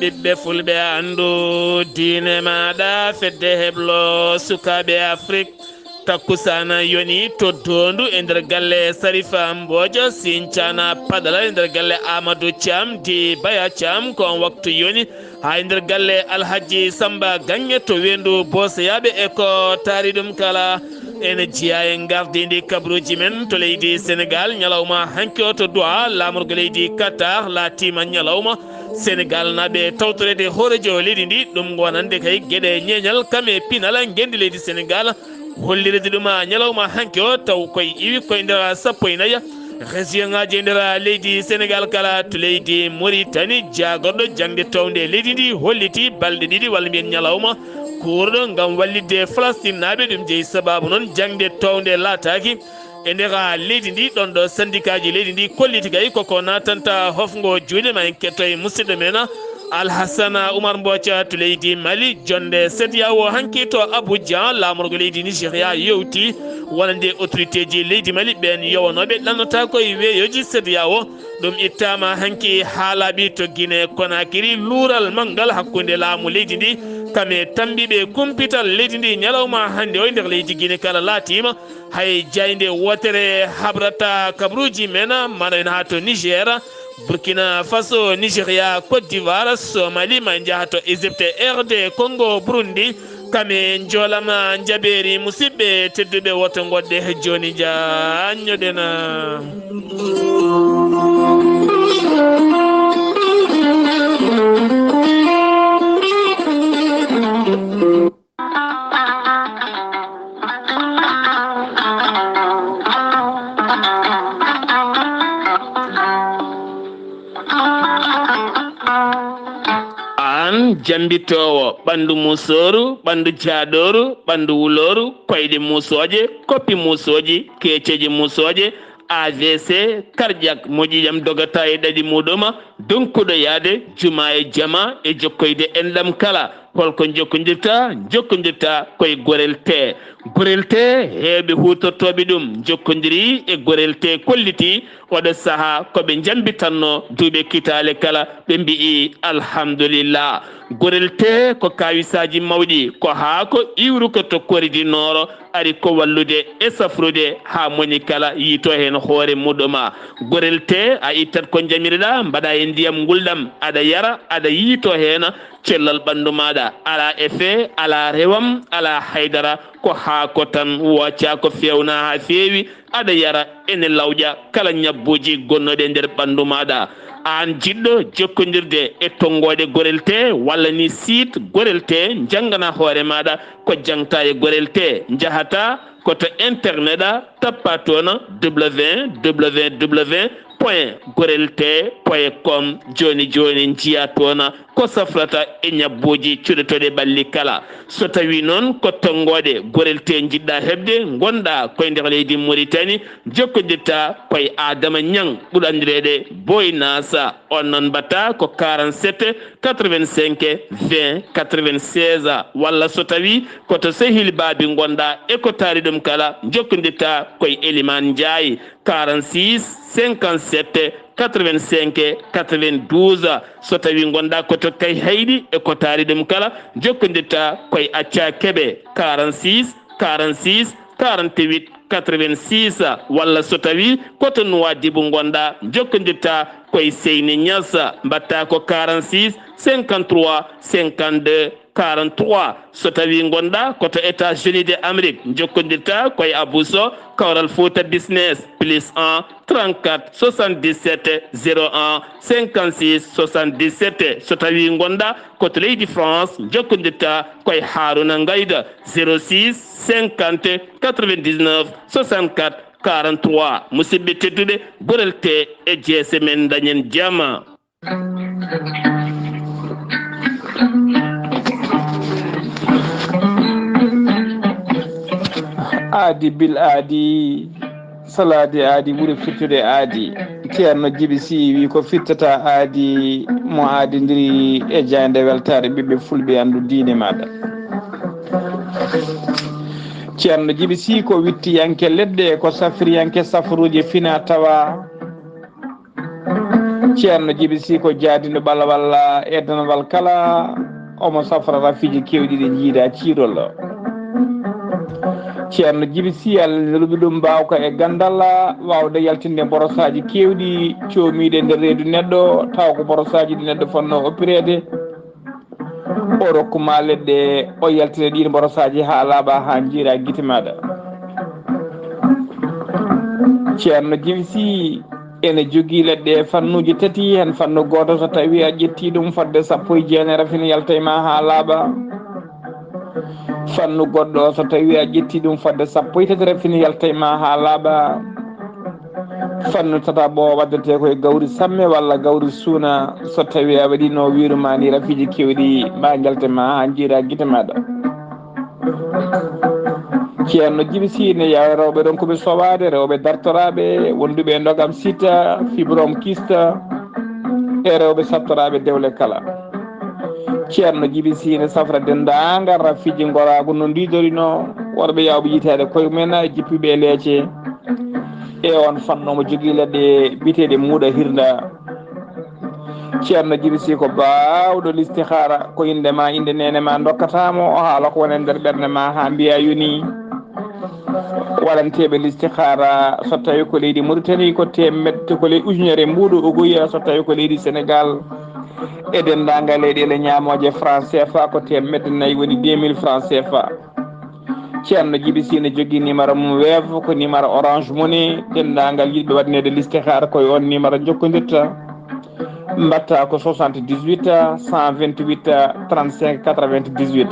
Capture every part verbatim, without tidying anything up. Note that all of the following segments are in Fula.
Ɓiɓɓe fulɓe, anndu diine maaɗa, fedde heblo sukaaɓe Afrik. Takkusaana yoni to Doondu e nder galle Sarifa Mboojo, Sincana Padala e nder galle Amadou Thiam, di Baya Thiam, ko on waktu yoni. Haa e nder galle Alhaji Samba Gagne to Weendu Booseyaaɓe e ko taari ɗum kala. Ene jeyaa e ngardiindi kabaruuji men to leydi Senegaal, ñalawma hanki o to Doha, laamorgo leydi Qatar, laatiima ñalawma. Senegaal naaɓe tawtoreede hooreejo leydi ndi, ɗum wonande kay geɗe ñeeñal kam e pinal ngenndi leydi Senegaal. Hollirde ɗum a ñalawma hanki o, taw koye iwi koye nder sappo e nayi. Région ŋaaji e nder leydi Senegaal kala, to leydi Mauritanie, jaagorɗo jaŋde townde leydi ndi holliti balɗe ɗiɗi walla mbiyen ñalawma kuurɗo ngam wallitde Falastin naaɓe. Ɗum jeyi sabaabu noon jaŋde townde laataaki e nder leydi ndi, ɗon ɗo sandikaaji leydi ndi kolliti kay koko naatanta hofngo juuɗe. Ma en ketto e musidɗo men Alhassana Oumar Mbothia to leydi Mali. Jonde C E D E A O hanki to Abuja, laamorgo leydi Nigeria yewti wonande autorité ji leydi Mali, ɓeen yowanooɓe ɗannata koye weeyoji C E D E A O. Ɗum ittaama hanki haa laaɓi to Guinée Conakry, luural manngal hakkunde laamu leydi ndi kam e tambiiɓe kumpital leydi ndi. Ñalawma hannde o e nder leydi Guinée kala laatiima hay jaaynde wootere habrata kabaruuji men, mana en haa to Niger, Burkina Faso, Nigeria, Côte d'Ivoire, Somalie, ma en njaha to Égypte, R D Congo, Burundi. Kam e njoolam, njabeeri, musidɓe tedduɓe, woto ngoɗɗe jooni, njaanñoɗen. Aan jambitoowo ɓanndu muusooru, ɓanndu jaaɗooru, ɓanndu wulooru, koyɗe muusooje, koppi muusooji, keeceeje muusooje, A V C, cardiaque, moƴƴi jam dogata e ɗaɗi muɗum, donkuɗo yaade juma e jama e jokkoyde enɗam kala. Holko jokkondirta? Jokkondirta koye Gorel Tee. Gorel Tee, heewɓe huutortooɓe ɗum jokkondiri e Gorel Tee, kolliti oɗo sahaa ko ɓe njambitanno duuɓe kitaale kala, ɓe mbi'i alhamdulillah. Gorel Tee ko kaawisaaji mawɗi, ko haako iwruko to Kori du Nord, ari ko wallude e safrude haa moni kala yiito heen hoore muɗum. Gorel Tee, a ittat ko njamirɗa, mbaɗa e ndiyam ngulɗam, aɗa yara, aɗa yiito heen, cellal ɓanndu maaɗa, alaa effet, alaa rewam, alaa haydara, ko haako tan, woocaa ko feewna haa feewi, aɗa yara, ene lawƴa kala ñabbuuji gonnooɗi e nder ɓanndu maaɗa. Aan jiɗɗo jokkondirde e tonngooɗe Gorel Tee walla ni site Gorel Tee, njanngana hoore maaɗa ko jaŋta e Gorel Tee. Njahata ko to internet a, tappa toon www point gorel tee point com. Jooni jooni njiya toon ko safrata e ñabbuuji cuɗotooɗi ɓalli kala. So tawii noon ko tonngooɗe Gorel Tee njiɗɗa heɓde, ngonɗa koye nder leydi Mauritanie, jokkondirta koye Adama Ñaŋ, ɓurɗo anndireede Boy Nasa. On noon mbaɗta ko quarante-sept quatre-vingt-cinq vingt quatre-vingt-seize, walla so tawii ko to Sehil Baabi ngonɗa e ko taari ɗum kala, jokkondirta koye Elimaan Njaay, quarante-six cinquante-sept quatre-vingt-cinq quatre-vingt-douze. So tawii ngonɗa ko to Kayhayɗi e ko taari ɗum kala, jokkondirta koye Accaa Kebe, quarante-six quarante-six quarante-huit quatre-vingt-six, walla so tawii ko to Nuwaadibu ngonɗa, jokkondirta koye Seyni Ñas, mbaɗta ko quarante-six cinquante-trois cinquante-deux quarante-trois. So tawii ngonɗa ko to États-Unis de Amérique, jokkondirta koye Abou Sow, Kawral Fouta Business, plus un trente-quatre soixante-dix-sept zéro un cinquante-six soixante-dix-sept. So tawii ngonɗa ko to leydi France, jokkondirta koye Harouna Ngaïda, zéro six cinquante quatre-vingt-dix-neuf soixante-quatre quarante-trois. Musidɓe tedduɓe, Gorel Tee e jeese men, dañen jam. Aadi bil aadi, salaade aadi ɓuri firtude aadi. Ceerno Jibi Sii wi ko firtata aadi mo aadindiri e jaaynde weltaare ɓiɓɓe fulɓe, anndu diine maaɗa. Ceerno Jibi Sii ko wittiyanke leɗɗe, ko safriyanke safruuji fina tawa. Ceerno Jibi Si ko jaadino balawalla e danawal kala, omo safra rafiiji keewɗi ɗi jiida ciirol. Ceerno Jibi Si, Allah nelluɓe ɗum mbaawka e ganndal, waawde yaltinde borosaaji keewɗi coomiiɗe e nder reedu neɗɗo, taw ko borosaaji ɗi neɗɗo fotnoo oppireede. O rokku ma leɗɗe, o yaltina ɗiin borosaaji haa laaɓa, haa njiira gite maaɗa. Ceerno Jibi Si ene jogii leɗɗe e fannuuji tati, heen fannu gooto so tawii a ƴettii ɗum fodde sappo e jeenay rafini yalta e ma haa laaɓa. Fannu goɗɗo so tawii a ƴettii ɗum fodde sappo e tati rafini yalta e ma haa laaɓa. Fannu tataɓo waɗetee ko e gawri samme walla gawri suuna, so tawii a waɗiino wiiru ma ni rafiiji keewɗi ma njalte ma haa njiira gite maaɗa. Ceerno Jibi Si ne yawa rewɓe ronkuɓe sowaade, rewɓe dartoraaɓe, wonduɓe e ndogam sita, fibrome kyste, e rewɓe sattoraaɓe dewle kala. Ceerno Jibi Si ne safra denndaangal rafiiji ngoraagu no ndiidorino, worɓe yawɓe yitaade koye mumen e jippiiɓe e leece. E on fannu omo jogii leɗɗe biyeteeɗe muuɗa hirnda. Ceerno Jibi Si ko baawɗo listihaara, ko innde ma, innde neene ma ndokkata mo, o haala ko woni e nder ɓernde ma haa mbiya yoni. Waɗanteeɓe listihaara, so tawii ko leydi Mauritanie, ko teemedde, ko ley ujunere mbuuɗu uguya, so tawii ko leydi Sénégal, e denndaangal leyɗeele ñaamooje franc C F A, ko teemedde nayi woni deux mille franc C F A. Ceerno Jibi Si ne jogii numéro mum Wave, ko numéro Orange Money. Denndaangal yiɗɓe waɗaneede listihaara, ko e on numéro njokkondirta. Mbaɗta ko soixante-dix-huit, cent vingt-huit, trente-cinq, quatre-vingt-dix-huit.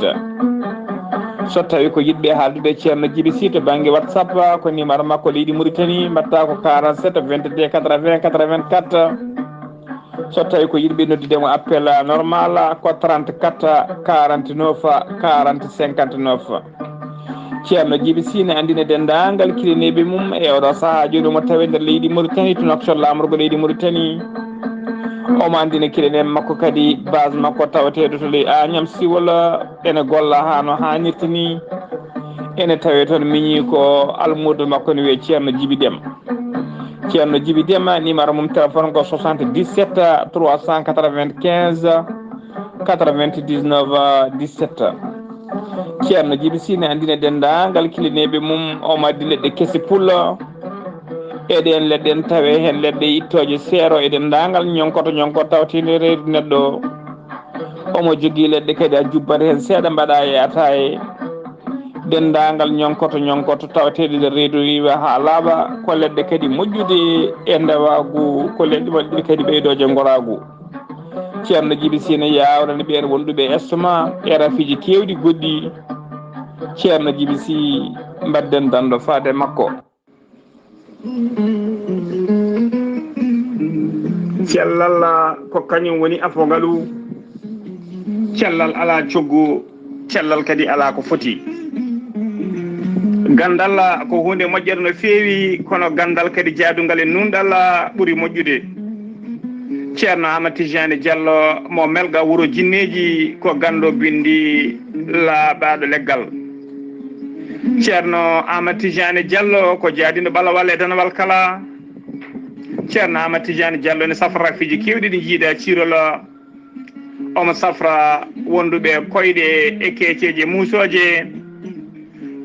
So tawii ko yiɗɓe haaldude e Ceerno Jibi Si to bannge WhatsApp, ko numéro makko leydi Mauritanie, mbaɗta ko quarante-sept, vingt-deux, quatre-vingts, quatre-vingt-quatre. So tawii ko yiɗɓe noddude mo appel normal, ko trente-quatre, quarante-neuf, quarante, cinquante-neuf. Ceerno Jibi Si ne anndina denndaangal kilineeɓe mum e oɗo sahaa jooni omo tawee nder leydi Mauritanie, to Nouakchott, laamorgo leydi Mauritanie. Omo anndina kilineeɓe makko kadi base makko tawateeɗo to ley Agnam Siwol, ene golla haa no haanirta ni. Ene tawee toon miñi ko almuudo makko ne wiyee Ceerno Jibi Dem. Ceerno Jibi Dem, numéro mum téléphone ko soixante-dix-sept, trois cent quatre-vingt-quinze, quatre-vingt-dix-neuf, dix-sept. Ceerno Jibi Si ne anndina denndaangal kilineeɓe mum, omo addi leɗɗe kese pullo. E ɗeen leɗɗe ene tawee heen leɗɗe ittooje seero e denndaangal ñonkoto ñonkoto tawateende reedu neɗɗo. Omo jogii leɗɗe kadi a jubbat heen seeɗa mbaɗa e ataaye. Denndaangal ñonkoto ñonkoto tawateeɗe nder reedu riiwa haa laaɓa, ko leɗɗe kadi moƴƴude e ndewaagu, ko leɗɗe waɗɗe kadi ɓeydooje ngoraagu. Ceerno Jibi Si ne yaawrani ɓeen wonduɓe estomac e rafiiji keewɗi goɗɗi. Ceerno Jibi Si, mbaɗden danndo faade makko. Cellal ko kañum woni afo ngalu. Cellal alaa coggu, cellal kadi alaa ko foti. Ganndal ko huunde moƴƴere no feewi, kono ganndal kadi jaadungal e nuunɗal ɓuri moƴƴude. Ceerno Aamadu Tijaani Jallo mo Melga wuro jinneeji ko ganndo binndi laaɓaaɗo leggal. Ceerno Aamadu Tijaani Jallo ko jaadiiɗo balawal e danawal kala. Ceerno Aamadu Tijaani Jallo ne safra rafiiji keewɗi ɗi jiida ciirol. Omo safra wonduɓe koyɗe e keeceeje muusooje,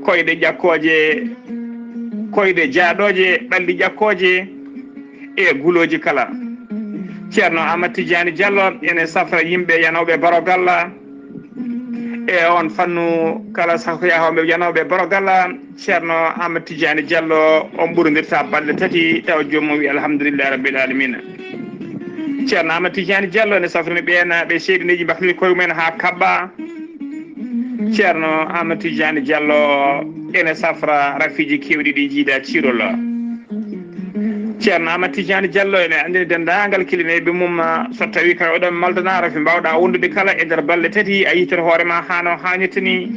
koyɗe ƴakkooje, koyɗe jaaɗooje, ɓalli ƴakkooje e gulooji kala. Ceerno Aamadu Tijaani Jallo ene safra yimɓe yanooɓe barogalla e on fannu kala, safyahooɓe yanooɓe barogalla. Ceerno Aamadu Tijaani Jallo, on ɓurondirta balɗe tati, tawa joomum wi alhamdulillahi rabbil alamina. Ceerno Aamadu Tijaani Jallo ne safrini ɓeen ɓe seyɗineeji mbakliri koye mumen haa kaɓɓa. Ceerno Aamadu Tijaani Jallo ene safra rafiiji keewɗi ɗi jiida ciirol. Ceerno Aamadu Tijaani Jallo ene anndini denndaangal kilineeɓe mum, so tawii kala oɗon maldana rafi mbaawɗa wondude kala e nder balɗe tati, a yiytoto hoore ma haa no haanirta ni.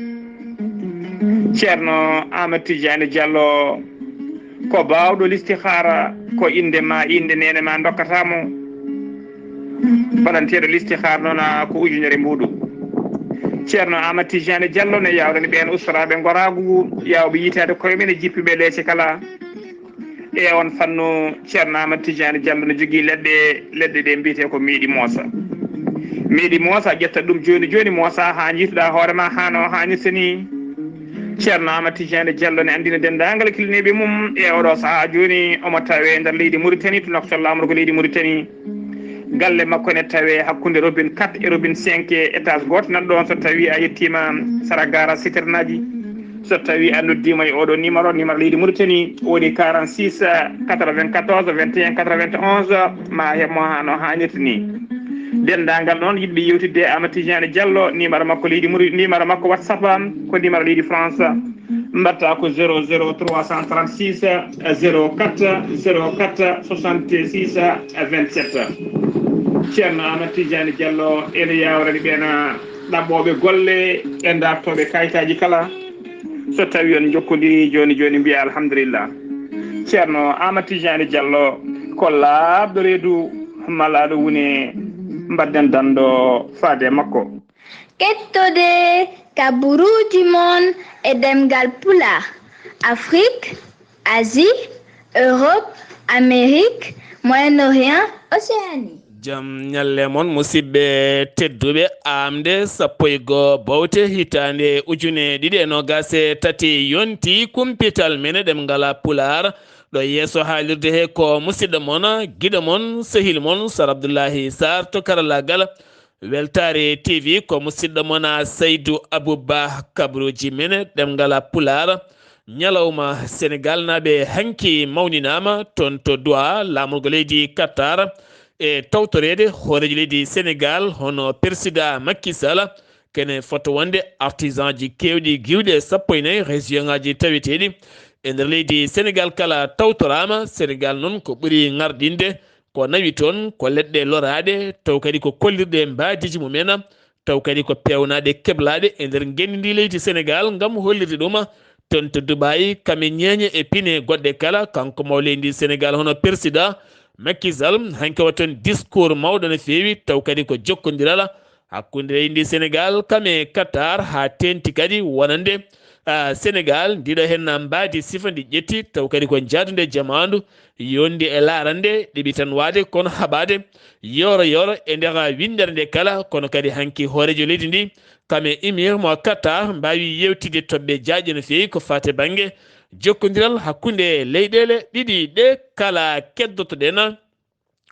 Ceerno Aamadu Tijaani Jallo ko baawɗo listihaara, ko innde ma, innde neene ma ndokkata mo. Baɗanteeɗo listihaara noon ko ujunere mbuuɗu. Ceerno Aamadu Tijaani Jallo ne yaawrani ɓeen ustoraaɓe ngoraagu, yaawɓe yitaade koye men e jippiiɓe leece kala. E on fannu, Ceerno Aamadu Tijaani Jallo no jogii leɗɗe, leɗɗe ɗe mbiyetee ko meeɗi moosa. Meeɗi moosa, ƴetta ɗum jooni jooni, moosa haa njiituɗaa hoore ma haa no haanirta ni. Ceerno Aamadu Tijaani Jallo ne anndina denndaangal kilniiɓe mum e oɗo sahaa jooni, omo tawee nder leydi Muritani, to noktal laamorgo leydi Muritani. Galle makko ne tawee hakkunde robine quatre e robine cinq, étage gooto nan ɗoon, so tawii a yettiima sara gaara siternaaji. So tawii a noddiima e oɗo numéro, numéro leydi Muritani woni quarante-six quatre-vingt-quatorze vingt et un quatre-vingt-onze, ma heɓ mo haa no haanirta ni. Denndaangal noon yiɗɓe yewtidde e Aamadu Tijaani Jallo, numéro makko leydi Muri-, numéro makko WhatsApp ko numéro leydi France. Mbaɗta ko zéro zéro trois cent trente-six zéro quatre zéro quatre soixante-six vingt-sept. Ceerno Aamadu Tijaani Jallo ene yaawrani ɓeen ɗaɓɓooɓe golle e dartooɓe kayitaaji kala. So tawii on njokkondirii jooni jooni, mbiya alhamdulillah. Ceerno Aamadu Tijaani Jallo ko laaɓɗo reedu, malaaɗo wune, mbaɗden danndo faade e makko. Kettode kaburuuji mon e ɗemngal Pulaar, Afrique, Asie, Europe, Amérique, Moyen-Orient, Océanie. Jam ñalle mon, musidɓe tedduɓe. Aamde sappo e goo bowte hitaande ujune ɗiɗi e noogaas e tati yonti kumpital men e ɗemngal Pulaar. Ɗo yeeso haalirde he ko musidɗo mon, giɗo mon, sehil mon, Sar Abdullahi Sarr to karallaagal. Weltaare T V ko musidɗo mon Saydu Abuba Kabruuji men ɗemngal Pulaar. Ñalawma Senegaalnaaɓe hanki mawninaama toon to Doha, laamorgo leydi Qatar, e tawtoreede hooreejo leydi Senegaal hono Persidaa Makki Sal. Kene fota wonde artisanji keewɗi giwɗe sappo e nayi région ngaji taweteeɗi e nder leydi Senegaal kala tawtoraama. Senegaal noon ko ɓuri ŋarɗinde ko nawi toon ko leɗɗe loraaɗe, taw kadi ko kollirɗe mbaadiiji mumen, taw kadi ko peewnaaɗe keblaaɗe e nder ngenndi ndi leydi Senegaal ngam hollirde ɗum. Toon to Dubaay, kam e ñeeñe e pine goɗɗe kala, kanko maw leydi Senegaal hono Persidaa Makki Sal, hanki waɗi toon discours mawɗo no feewi, taw kadi ko jokkondiral hakkunde leydi Senegaal kam e Qatar, haa teeŋti kadi wonande, ah, Senegaal, ndiɗo heen mbaadi sifa ndi ƴetti, taw kadi ko njaadunde jamaandu, yonndi e laarande, ɗiɓi tan waade, kono haɓaade yooro yooro e nder winndere nde kala, kono kadi hanki hooreejo leydi ndi, kam e Emir mo Qatar, mbaawi yeewtidde toɓɓe jaajɗe no feewi ko faati e bannge jokkondiral hakkunde leyɗeele ɗiɗi ɗe kala. Keddoto-ɗen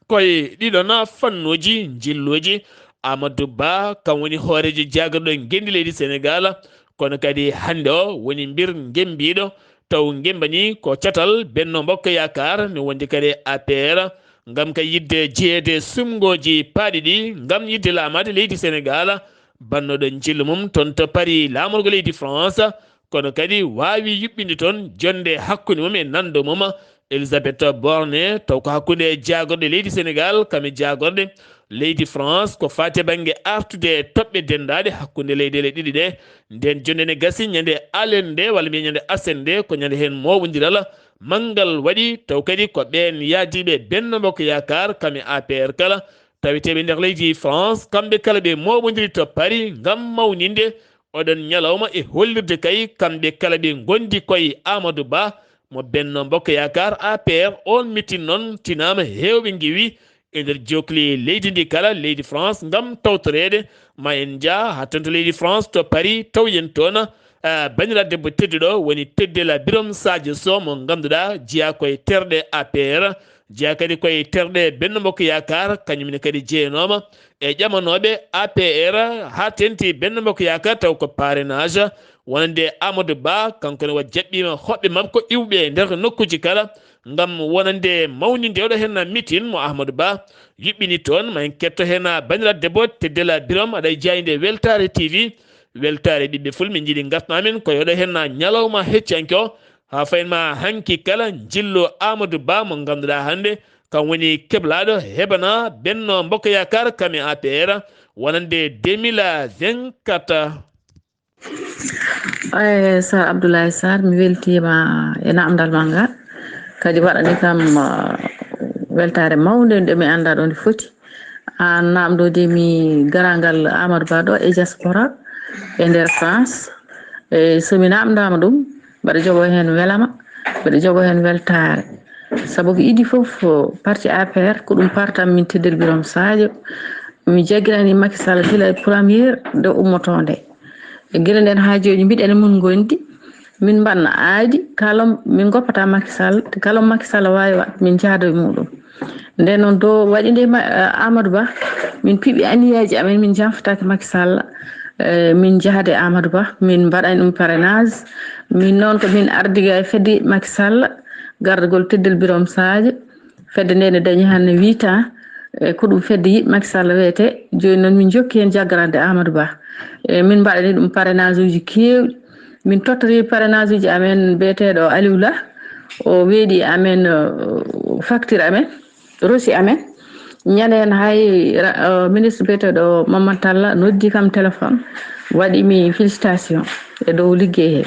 koye ɗiɗon fannuuji njilluuji. Amadou Ba, kam woni hooreejo jaagorɗo ngenndi leydi Senegaal, kono kadi hannde o woni mbir ngemmbiiɗo, taw ngemmbani ko catal Benno Mbokka Yaakaar, ne wondi kadi A P R, ngam ka yiɗde jeyeede suɓngooji paaɗi ɗi, ngam yiɗde laamaade leydi Senegaal. Bannooɗo njillu mum toon to Paris, laamorgo leydi France, kono kadi waawi yuɓɓinde toon jonnde hakkunde mum e nanndo mum Elisabeth Borne, taw ko hakkunde jaagorɗe leydi Senegaal, kam e jaagorɗe leydi France, ko faati e bannge artude toɓɓe denndaaɗe hakkunde leyɗeele ɗiɗi ɗe. Nden jonnde ne gasi ñande alende walla mbiyen ñande asende, ko ñande heen mooɓondiral manngal waɗi, taw kadi ko ɓeen yahdiiɓe Benno Mbokka Yaakaar, kam e A P R kala, taweteeɓe nder leydi France, kamɓe kala ɓe mooɓondiri to Paris ngam mawninde oɗon ñalawma e hollirde kay kamɓe kala ɓe ngondi koye Amadou Ba mo Benno Mbokka Yaakaar, A P R. On mitin noon tinaama, heewɓe ngewi e nder jokli leydi ndi kala, leydi France, ngam tawtoreede. Ma en njah haa toon to leydi France, to Paris, taw yen toon, ah, banndiraaɗo debbo tedduɗo woni Teddela Birom Sadio Sow mo ngannduɗaa jeyaa koye terɗe A P R, jeyaa kadi koye terɗe Benno Mbokka Yaakaar, kañum ne kadi jeyanooma e ƴamanooɓe A P R haa teeŋti Benno Mbokka Yaakaar, taw ko parrainage. Wonande Amadou Ba, kanko ne wa jaɓɓiima hoɓɓe makko iwɓe e nder nokkuuji kala ngam wonande mawninde oɗo heen mitin mo Amadou Ba yuɓɓini toon. Ma en ketto heen banndiraaɗo debbo Teddela Birom, aɗa e jaaynde Weltaare T V, Weltaare ɓiɓɓe Fulɓe, min njiɗi ngartana men koye oɗo heen ñalawma heccanke o, haa fayin ma hanki kala njillu Amadou Ba mo ngannduɗaa hannde kam woni keblaaɗo heɓana Benno Mbokka Yaakaar kam e A P R wonande deux mille vingt-quatre. Eey, Sar Abdoulaye Sarr, mi weltiima e naamndal ma ngal. Kadi waɗani kam, ah, weltaare mawnde nde mi anndaa ɗo nde foti. Aan naamndoode mi garaangal Amadou Ba ɗo e diaspora e nder France. E so mi naamndaama ɗum, mbeɗa jogoo heen welama, mbeɗa jogoo heen weltaare. Sabu ko idi fof, parti A P R ko ɗum partam min, Teddel Birom Sadio. Min jaggirani Macky Sall gila e premier nde ummotoo nde. E gila nden haa jooni mbiɗen e mum ngondi. Min mbaɗna aadi, kala min ngoppata Macky Sall, kala Macky Sall waawi waɗ, min njahda e muɗum. Nden noon do waɗi nde ma-, eh, Amadou Ba, min piɓi aniyaaji amen, min janfataake Macky Sall, eh, min njahde Amadou Ba, min mbaɗani ɗum parrainage. Min noon ko min ardiga e fedde Macky Sall, gardagol Teddel Birom Sadio. Fedde nde ne dañi hannde huit ans, e ko ɗum fedde yiɗ Macky Sall wiyete. Jooni noon min jokki heen jaggarande Amadou Ba. E min mbaɗani ɗum parrainage uji keewɗi. Min tottori parrainage uji amen biyeteeɗo Aliou Lah. O weeɗi amen, eh, facture amen, reçu amen. Ñande heen hay ra-, eh, ministre biyeteeɗo Mamadou Talla noddi kam téléphone, waɗi mi félicitation e dow liggey he.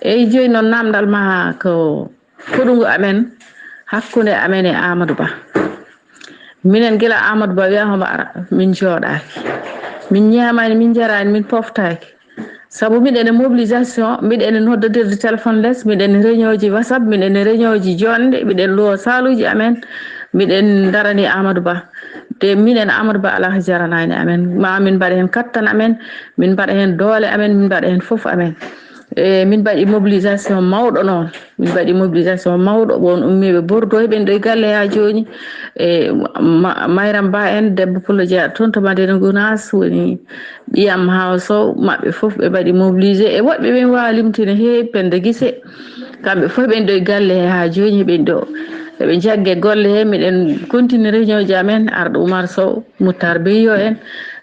Eyyi, jooni noon namdal ma ko koɗungu amen hakkunde amen e Amadou Ba. Minen gila Amadou Ba wiya homo ara, min jooɗaaki. Min ñaamaani, min njaraani, min poftaaki. Sabu miɗen e mobilisation, miɗen e noddodirde téléphone les, miɗen e réunion ji WhatsApp, miɗen e réunion ji jonde, miɗen luwo saaluuji amen, miɗen ndarani Amadou Ba. Te minen Amadou Ba alaa ko jaranaani amen. Ma min mbaɗa heen kattan amen, min mbaɗa heen doole amen, min mbaɗa heen fof amen. E min mbaɗi mobilisation mawɗo noon. Min mbaɗi mobilisation mawɗo, won ummiiɓe Bordeaux, ɓen ɗo e galle haa jooni. E Ma-, Mayram Ba en, debbo Pullo Dia, toon to Madina Gounass, woni ɓiyam Hawa Sow, maɓɓe fof ɓe mbaɗi mobilisé. E woɗɓe ɓen waawa limtude heewi, Penda Gise. Kamɓe fof ɓen ɗo e galle he haa jooni, ɓen ɗo. Eɓe njagge golle he, miɗen continue réunion ji amen, arɗo Oumar Sow, Moutar Beyo en.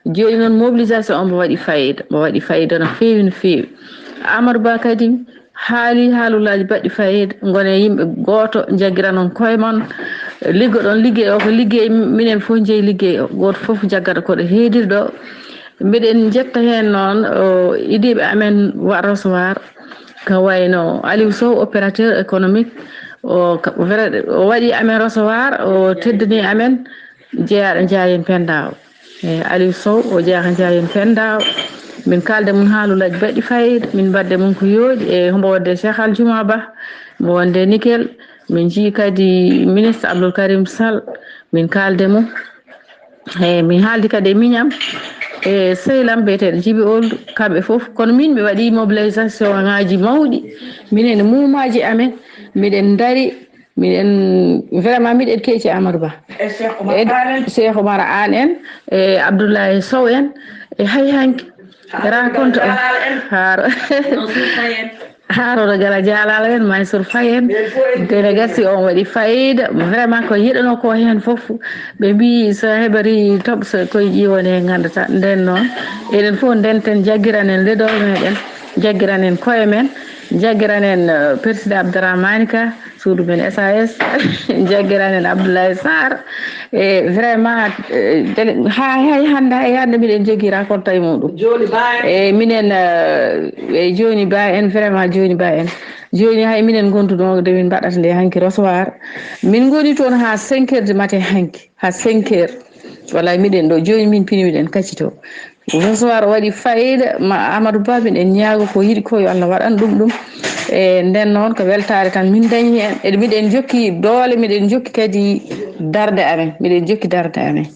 Jooni noon mobilisation o mbo waɗi fayida, mbo waɗi fayida no feewi, no feewi. Amadou Ba kadi haali haalulaaji baɗɗi fayida, ngone yimɓe gooto, njaggiranon koye mon, liggoɗon liggey o ko liggey, minen fof njeyi liggey o, gooto fof jaggata koɗo heediri ɗo. Mbiɗen njetta heen noon, o, idiiɓe amen wa recevoir, ko wayno Aliou Sow, opérateur économique, o, ka-, vrai, o waɗi amen recevoir, o teddani amen jeyaaɗo Njaayen Penda o. E, Aliou Sow, o jeyaa ko Njaayen Penda o. Min kaalde mum haalulaaji baɗɗi fayida, min mbaɗde mum ko yooɗi, e hombo wonde Cheikh Aljouma Ba, mo wonde Nickel, min njii kadi ministre Abdoul Karim Sall, min kaalde mum. E, min haaldi kadi e miñam, e sehlam biyeteeɗo Djiby Ould, kamɓe fof. Kono min mi waɗi mobilisation ngaaji mawɗi, minen e muumaaji amen, miɗen ndari, miɗen, vraiment, miɗen keeci Amadou Ba. E Cheikh Oumar Anne en. Cheikh Oumar Anne en, e Abdoulaye Sow en, e hay hanki. Rencontre o. Haaro. Haaro Gala Jalal en, Mansour Faye en. Délégation on waɗi fayida. Vraiment, ko yiɗano ko heen fof. Ɓe mbi so heɓori toɓ, so koye ƴiwone he ngandata. Nden noon, eɗen fof ndenten, jaggiranen leader meɗen, jaggiranen koye men, jaggiranen, eh, président Abdourahmane Ka, suudu men S A S, jaggiranen Abdoulaye Sarr. E vraiment, eh, dele-, ha, hay hannde, hay hannde miɗen jogii rencontre e muɗum. Jooni Ba en. E minen, eh, e Jooni Ba en, vraiment Jooni Ba en. Jooni hay minen gonduno de min mbaɗata nde hanki recevoir. Min ngoni toon ha cinq heures du matin hanki, ha cinq heures. Wallahi miɗen ɗo, jooni min pini miɗen kacci to. Bonsoir, o waɗi fayida, ma Amadou Ba, miɗen ñaago ko yiɗi ko, yo Allah waɗan ɗum ɗum. E nden noon, ko weltaare tan min dañi heen. E miɗen jokki doole, miɗen jokki kadi darde amen, miɗen jokki darde amen.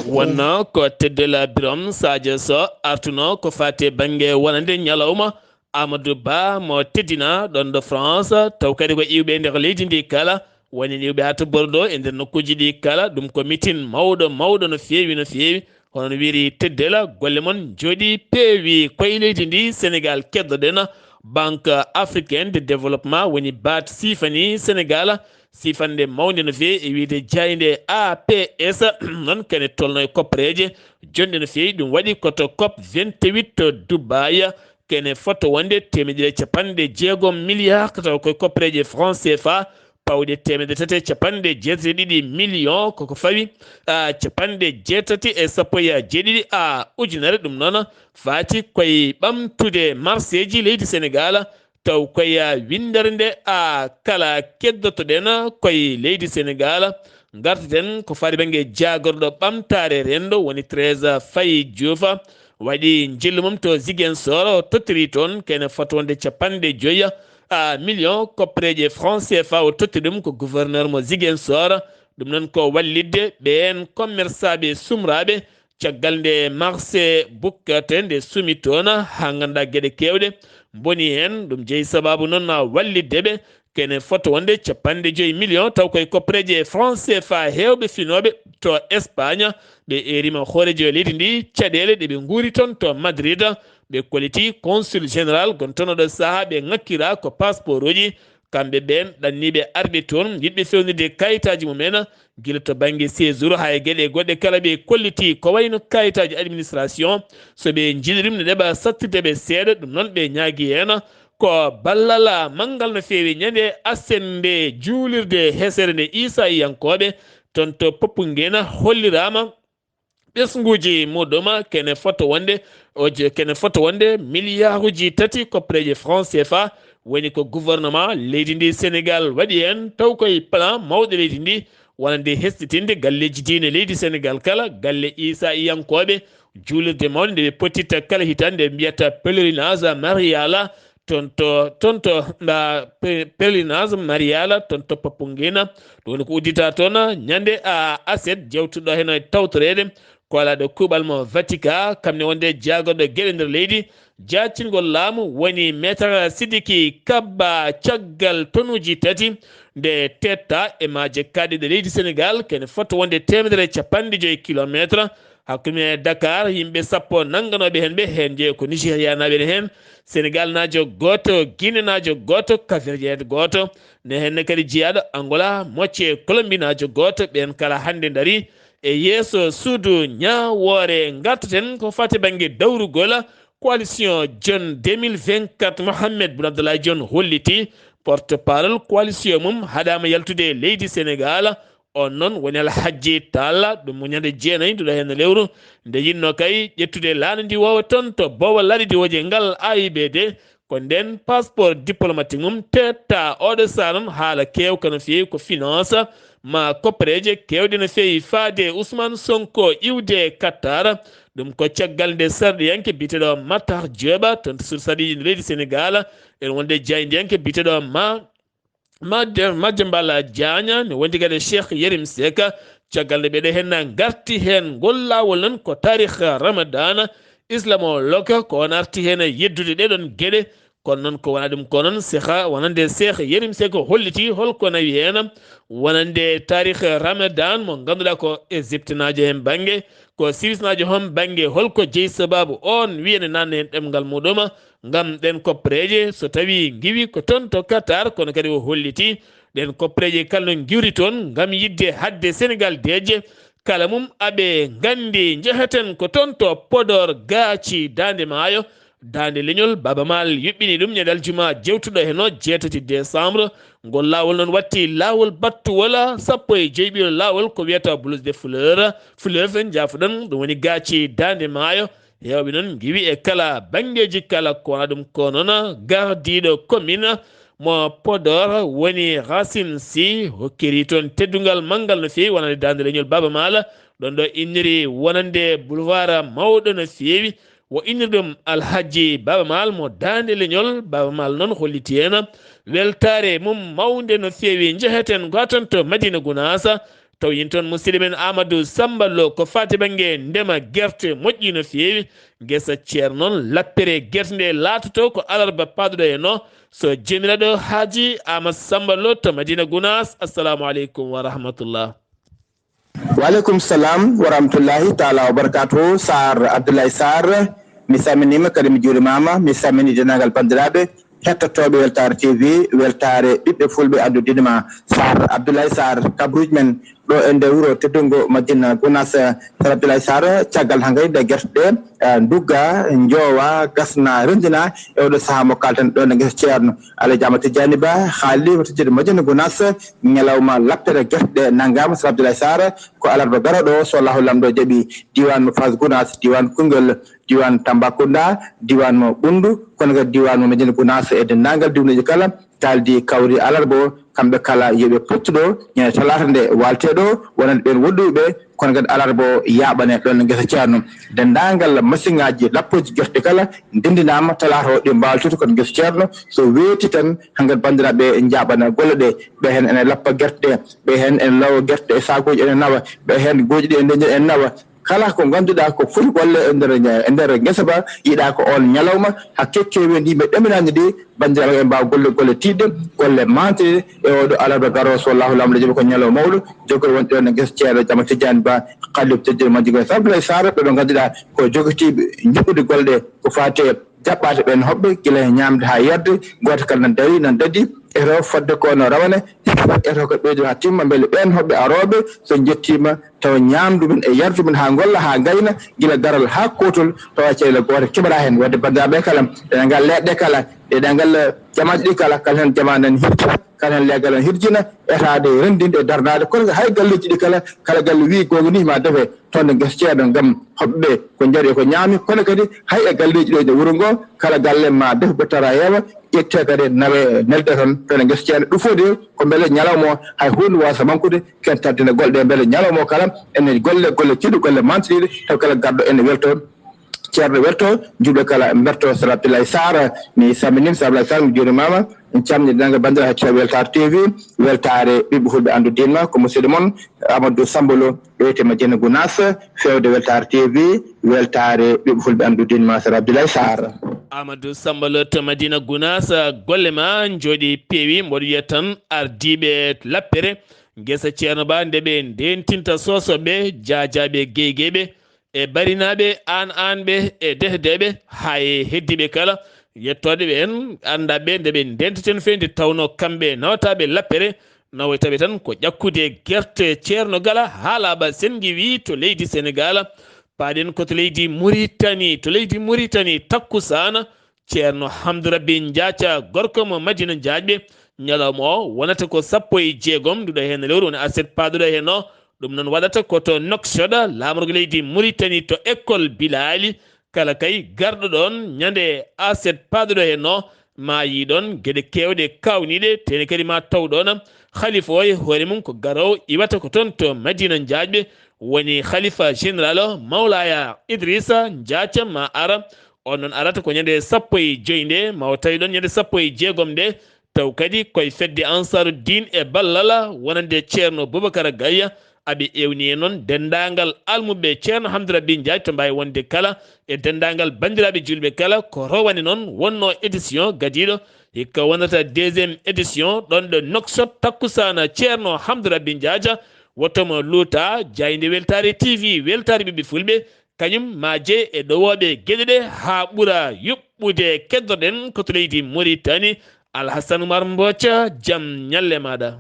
Wonno ko Teddela Birom Sadio Sow artuno ko fati bannge wonande ñalawma Amadou Ba mo teddina ɗon ɗo France, taw kadi ko iwɓe nder leydi ndi kala, woni iwɓe haa to Bordeaux e nder nokkuuji ɗi kala. Ɗum ko mitin mawɗo, mawɗo no feewi, no feewi. Hono no wiiri Teddela, golle mon njooɗi peewi. Koye leydi ndi Sénégal keddoɗen, Banque Africaine de Développement, woni B A D, siifani Sénégal siifannde mawnde no feewi e wiyde jaaynde A P S. Noon kene tolno e koppareeje jonɗe no feewi. Ɗum waɗi ko to COP vingt-huit to Dubai. Kene foto wonde teemedere capanɗe jeegom milliards, taw koye koppareeje franc C F A, pawɗe teemedere tati e capanɗe jeetati e ɗiɗi million, koko fawi, a, capanɗe jeetati e sappo e jeeɗiɗi, a, ujunere. Ɗum noon faati koye ɓamtude marseeji leydi Sénégal, taw koye winndere nde, a, kala keddotoɗen koye leydi Sénégal. Ngartaten ko faati bannge jaagorɗo ɓamtaare renndo, woni Thérèse Faye Diouf, waɗi njillu mum to Ziguinchor, o tottori toon kene foto wonde capanɗe joyi a million koppereeje franc C F A o totti ɗum ko gouverneur mo Ziguinchor. Ɗum noon ko wallitde ɓeen commerçaaɓe sumraaɓe caggal nde marché bukkate nde sumi toon haa ngannduɗaa geɗe keewɗe mboni heen. Ɗum jeyi sabaabu noon wallitde ɓe kene fota wonde capanɗe joyi million taw koye koppereeje franc C F A heewɓe finooɓe to Espagne. Ɓe eerima hooreejo leydi ndi caɗeele ɗe ɓe nguuri toon to Madrid. Ɓe kolliti consul général gontono ɗo sahaa ɓe ŋakkira ko passeport uji. Kamɓe ɓeen ɗanniiɓe arɓe toon yiɗɓe fewnirde kayitaaji mumen gila to bannge séjour haa e geɗe goɗɗe kala ɓe kolliti ko wayno kayitaaji administration. So ɓe njiɗi ɗum ne ɗeɓa sattirde ɓe seeɗa. Ɗum noon ɓe ñaagi heen ko ballal manngal no feewi ñande asende juulirde hesere nde Iisa iyankooɓe toon to Poppungena holliraama ɓesnguuji muɗum kene fota wonde oje kene fota wonde miliyaaruuji tati koppereeje franc C F A. Woni ko gouvernement leydi ndi Sénégal waɗi heen taw koye plan mawɗo leydi ndi wonande hesɗitinde galleeji diine leydi Sénégal kala galle Iisa iyankooɓe juulirde mawnde nde ɓe pottitta kala hitaande nde mbiyata pèlerinage marial. Toon to toon to mba pe- pèlerinage marial toon to Poppungena. Ɗum woni ko uddita toon ñande a aset jewtuɗo heen e tawtoreede ko alaaɗo kuuɓal mo Vatican kam ne wonde jaagoɗo geɗe nder leydi. Jaacingol laamu woni maître Sidiki Kabba caggal tonuuji tati nde teetta e maaje kaaɗiɗe leydi Sénégal kene fota wonde teemedere e capanɗe joyi kilometre. Hakkunde Dakar yimɓe sappo nannganooɓe heen ɓe heen jeeyo ko Nigérianaaɓe ne heen, Sénégalnaajo gooto, Guinénaajo gooto, Kapverdien gooto, ne heen ne kadi jiyaaɗo Angola mocce Colombinaajo gooto. Ɓeen kala hannde ndarii e yeeso suudu ñaawoore. Ngartaten ko fati bannge dawrugol coalition Dionne deux mille vingt-quatre. Mohamed Boun Abdallah Dionne holliti porte parole coalition mum haɗaama yaltude leydi Sénégal. On noon woni Alhajji Talla, ɗum ko ñande jeenayi nduɗo heen lewru, nde yiɗno kay ƴettude laana ndi woowa toon to boowa laaɗe diwooje ngal A I B D. Ko ndeen passeport diplomatique mum teetta oɗo saha noon haala keewka no feewi ko finance ma koppereeje keewɗe no feewi faade Ousmane Sonko iwde Qatar. Ɗum ko caggal nde sarɗiyanke biyeteeɗo Matar Diop toon to sur sarɗiiji leydi Sénégal en wonde jaayndiyanke biyeteeɗo ma Madiambal Diagne ne wondi kadi Cheikh Yérim Seck. Caggal nde ɓeɗe heen ngarti heen ngol laawol noon ko taarih Ramadan islamologue ko on arti heen yeddude ɗeɗon geɗe. Kono noon ko wona ɗum ko noon seha wonande Cheikh Yérim Seck holliti holko nawi heen wonande taarih Ramadan mo ngannduɗaa ko Égyptenaajo heen bannge ko Suissenaajo heen bannge holko jeyi sababu on wiyande nanne heen ɗemngal muɗum. Ngam ɗeen koppereeje so tawii ngiwi ko toon to Qatar kono kadi o holliti ɗeen koppereeje kala no ngiwri toon ngam yiɗde haɗde Senegaal deeƴe kala mum aɓe nganndi njeheten ko toon to Podor gaaci daande maayo daande leñol Baaba Maal yuɓɓini ɗum ñande aljuma jewtuɗo heno jeetati décembre. Ngol laawol noon watti laawol battuwol sappo e joyɓiyol laawol ko wiyata blouse de fleur fleuve njaafuɗon ɗum woni gaaci daande maayo. Heewɓe noon ngiwi e kala banngeeji kala ko wona ɗum ko noon gardiiɗo commune mo Podor woni Racine Sy hokkiri toon teddungal manngal no feewi wonande daande leñol Baaba Maal. Ɗon ɗo inniri wonande boulevard mawɗo no feewi o inniri ɗum Alhajji Baaba Maal mo daande leñol. Baaba Maal noon holliti heen weltaare mum mawnde no feewi. Njeheten gooten to Madina Gunaas. Taw yin toon musidɗo men Amadou Samba Lo ko faati bannge ndema gerte moƴƴi no feewi. Ngesa ceer noon lappere gerte nde laatoto ko alarba paaduɗo e no so jeeniraɗo haaji Amadou Samba Lo to Madina Gunaas. Assalamu aleykum wa rahmatullah. Waaleykum salam wa rahmatullahi taala wa barakatuhu. Sar Abdoulaye Sar, mi salminiima kadi mi juurimaama. Mi salmini denndaangal banndiraaɓe hettotooɓe Weltaare T V, Weltaare ɓiɓɓe fulɓe addudiɗo ma. Sar Abdoulaye Sar, kabruuji men ɗo e nde wuro teddungo Madina Gunaas. Sar Abdoulaye Sar, caggal hangay nde gerte ɗe ndugga, njoowa, gasna, renndina e oɗo sahaa mo kalten ɗo nde ngesa ceerno. Alhaji Amadou Tidiani Ba, haalii ko tejjede Madina Gunaas, ñalawma lappere gerte ɗe nanngaama. Sar Abdoulaye Sar, ko alarba garooɗo o so Allahu Laamɗo jaɓi, diiwaan mo Faas Gunaas, diiwaan Koungheul, diiwaan Tambacounda, diiwaan mo Ɓunndu, kono kadi diiwaan mo Médina Gounass e denndaangal diiwaanuuji kala, kaaldi kawri alarba o, kamɓe kala yo ɓe pottu ɗo, ñande talaata nde walte ɗo, wonande ɓeen woɗɗuɓe, kono kadi alarba o yaaɓane ɗoon e ngesa Ceerno. Denndaangal masiŋaaji lappooji gerte kala ndenndinaama talaata o ɗi mbaaltoto kono ngesa Ceerno, so weeti tan, hankadi banndiraaɓe njaaɓana golle ɗe, ɓe heen ene lappa gerte ɗe, ɓe heen ene lowa gerte ɗe e saakooji ene nawa, ɓe heen gooƴi ɗi e ndeñƴe ene nawa, kala ko ngannduɗaa ko foti golle e nder, e nder ngesa ba, yiɗaa ko oon ñalawma, hakke keewendi yimɓe ɗaminaani ɗi, banndiraaɓe ɓe mbaawa golle, golle tiiɗɗe, golle maanteɗe e oɗo alarba garoowo, so Allahu Laamɗo jaɓi ko ñalawma mawɗo, jokkude wonde ɗo e ngesa Ceerno Jama Tijjaani Ba, Kalif Tijjani Majji Goy Sabla e Saara, ɓe ɓe ngannduɗaa ko jogitiiɓe njuɓɓudi golle ɗe, ko faati e jaɓɓaade ɓeen hoɓɓe, gila e ñaamde haa yarde, gooto kala na darii, na daɗi, eto fodde ko no rawane, eto ko ɓeydo haa timma, mbele ɓeen hoɓɓe arooɓe, so njettiima, tawa ñaamdu men e yardu men haa ngolla, haa ngayna, gila garal haa kootol, tawa caɗeele goote keɓataa heen. Wadde banndiraaɓe kala, ɗe ngal leɗɗe kala, ɗe ngal jamaaji ɗi kala, kala heen jamaa nan hirjina, kala heen leggal nan hirjina, etaade, renndinde e darnaade, kono hay galleeji ɗi kala, kala galle wii goonga ni ma defe, toon e ngesa Ceerno ngam hoɓɓe ɓe ko njaɗi e ko ñaami, kono kadi hay e galleeji ɗo e wuro ngo, kala galle ma def ɓe tara yeewa, ƴettee kadi nawe nelde toon, toon e ngesa Ceerno. Ɗum fof de ko mbele ñalawma o hay huunde waasa mankude, ken tardina golle ɗe mbele ñalawma o kala ene golle, golle tiiɗɗe, golle mantiɗiɗe, taw kala garɗo ene weltoo. Ceerno weltoo, juulɓe kala mbertoo Sar Abdoulaye Sarr. Mi salminiima Sar Abdoulaye Sarr, mi juurimaama. En calminii denndaangal banndiraaɓe heɗotooɓe Weltaare T V, Weltaare ɓiɓɓe fulɓe anndu diin ma, ko musidɗo mon Amadou Samba Lo, ɗo wiyetee Madina Gounass, feewde Weltaare T V, Weltaare ɓiɓɓe fulɓe anndu diin ma, Sar Abdoulaye Sarr. Amadou Samba Lo to Madina Gounass, golle ma njooɗi peewi, mboɗo wiya tan ardiiɓe lappere, ngesa Ceerno Ba, nde ɓe ndeentinta soosooɓe, jaajaaɓe, geygeyɓe, e barinaaɓe, aan aanɓe, e dehdeeɓe, haa e heddiiɓe kala, yettooɗe ɓe en, anndaa ɓe nde ɓe ndenteten fee nde tawnoo kamɓe nawataaɓe lappere, nawoytaɓe tan ko ƴakkude gerte Ceerno Gala haa laaɓa, sen ngiwii to leydi Senegaal, paaɗen ko to leydi Muritani, to leydi Muritani takkusaana, Ceerno Hamdu Rabbi Njaaca, gorko mo Madina Jaajɓe, ñalawma o wonata ko sappo e jeegom nduɗo heen lewru, woni aset paaɗuɗo heen o. Ɗum noon waɗata ko to Nouakchott, laamorgo leydi Muritani, to école Bilali. Kala kay garɗo ɗoon ñande aset paaɗuɗo heen o, ma yii ɗoon geɗe keewɗe kaawniiɗe, tene kadi ma taw ɗoon halifa o e hoore mum ko garoowo iwata ko toon to Madina Jaajɓe, woni halifa général o, Mawlaya Idrissa Njaaca ma ara. On noon arata ko ñande sappo e joy nde, ma o tawi ɗoon ñande sappo e jeegom nde, taw kadi koye fedde Ansaru Diin e ballal wonande Ceerno Boubacar Gaye, aɓe ewni e noon denndaangal almuɓɓe Ceerno Hamdu Rabbi Njaay to mbaawi wonde kala, e denndaangal banndiraaɓe juulɓe kala, ko rowane noon wonnoo édition gadiiɗo, hikka wonata deuxième édition ɗoon ɗo Nouakchott takkusaana Ceerno Hamdu Rabbi Njaaja, woto mo luuta, jaaynde Weltaare T V, Weltaare ɓiɓɓe fulɓe, kañum ma jeye e ɗowooɓe geɗe ɗe haa ɓura yuɓɓude. Keddoɗen ko to leydi Muritani, Alhasan Umar Mbooca, jam ñalle maaɗa.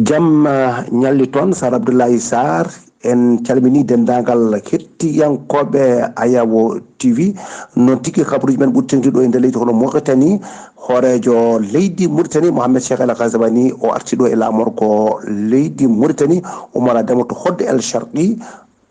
Jam, eh, ñalli toon, Sar Abdoulaye Sarr. En calminii denndaangal hettiyankooɓe Ayawo T V. Noon tigi, kabaruuji men ɓuri teŋtude ɗo e nder leydi hono Mauritanie, hooreejo leydi Mauritanie, Mohamed Cheikh El Ghazouani, o arti ɗo e laamorgo leydi Mauritanie, Oumar Adama to Hodde El Sharqi,